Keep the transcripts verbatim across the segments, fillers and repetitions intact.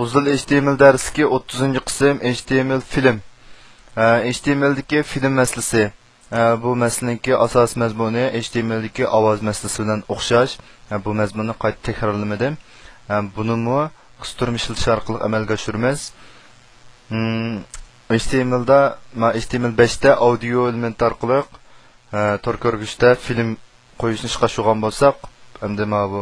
ئۇزۇل H T M L دەرسلىكى، ئوتتۇزىنچى قىسىم، H T M L فىلىم. ئە، H T M L دىكى فىلىم مەسىلىسى. ئە، بۇ مەسىلىنىڭكى ئاساسىي مەزمۇنى H T M L دىكى ئاۋاز مەسىلىسى بىلەن ئوخشاش. ئە، بۇ مەزمۇننى قايتا تەكرارلىمىدىم. ئە، بۇنىمۇ قىستۇرما ئىشلىتىش ئارقىلىق ئەمەلگە ئاشۇرىمىز. ھىم، H T M L دا، ما، H T M L بەشتە ئاودىيو ئېلېمېنت ئارقىلىق، ئە، تور كۆرگۈچتە فىلىم قويۇشنى ئىشقا ئاشۇرغان بولساق، ئەمدى ما بۇ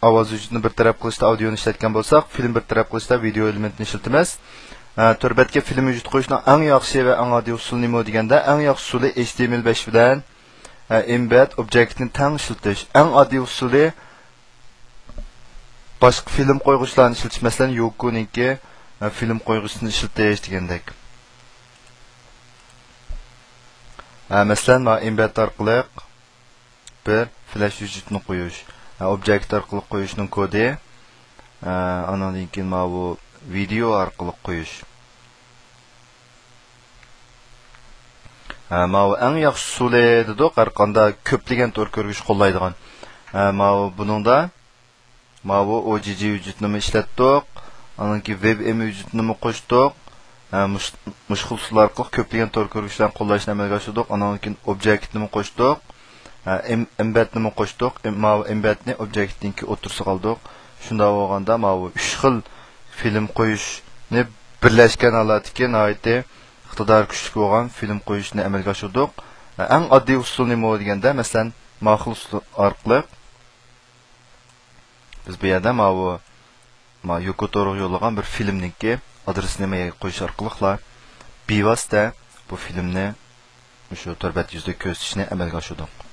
ئاۋاز ھۆججىتىنى بىر تەرەپ قىلىشتا ئاودىيونى ئىشلەتكەن بولساق، فىلىم بىر تەرەپ قىلىشتا ۋىدېئو ئېلېمېنتىنى ئىشلىتىمىز. ئە، تور بەتكە فىلىم ھۆججىتى قويۇشنىڭ ئەڭ ياخشى ۋە ئەڭ ئاددىي ئۇسۇلى نېمە دېگەندە، ئەڭ ياخشى ئۇسۇلى H T M L بەش بىلەن، ئە، ئېمبېد ئوبيېكتنى تەڭ ئىشلىتىش. ئەڭ ئاددىي ئۇسۇلى باشقا فىلىم قويغۇچلارنى ئىشلىتىش، مەسىلەن، يوكونىڭكى، ئە، فىلىم قويغۇچىسىنى ئىشلىتىش دېگەندەك. ئە، مەسىلەن، مانا ئېمبېد ئارقىلىق بىر فلاش ھۆججىتىنى قويۇش. ئە، ئوبيېكت ئارقىلىق قويۇشنىڭ كودى، ئە، ئانىڭدىن كېيىن ماۋۇ ۋىدېئو ئارقىلىق قويۇش. ئە، ماۋۇ ئەڭ ياخشى ئۇسۇلى دېدۇق، ھەر قانداق كۆپلىگەن تور كۆرگۈچ قوللايدىغان. ئە، ماۋۇ بۇنىڭدا ماۋۇ O G G ھۆججىتىنىمۇ ئىشلەتتۇق. ئاندىن كېيىن وېب ئېم ھۆججىتىنىمۇ قوشتۇق. ئە، مۇش-، مۇشۇ خىل ئۇسۇل ئارقىلىق كۆپلىگەن تور كۆرگۈچلەرنى قوللاشنى ئەمەلگە ئاشۇردۇق. ئاندىن كېيىن ئوبيېكتنىمۇ قوشتۇق. ئە، ئېم-، ئېمبېدنىمۇ قوشتۇق. ئېم-، ماۋۇ ئېمبېدنى ئوبيېكتنىڭكى ئوتتۇرىسىغا ئالدۇق. شۇنداق بولغاندا ماۋۇ ئۈچ خىل فىلىم قويۇشنى بىرلەشكەن ھالەتتىكى ناھايىتى ئىقتىدارى كۈچلۈك بولغان فىلىم قويۇشنى ئەمەلگە ئاشۇردۇق. ئە، ئەڭ ئاددىي ئۇسۇل نېمە دېگەندە، مەسىلەن، ماخىل ئۇسۇل ئارقىلىق بىز بۇ يەردە ماۋۇ، ما يوكو تورغا يوللىغان بىر فىلىمنىڭكى ئادرېسىنى ما يەرگە قويۇش ئارقىلىقلا بىۋاسىتە بۇ فىلىمنى مۇشۇ تور بەت يۈزىدە كۆرسىتىشنى ئەمەلگە ئاشۇردۇق.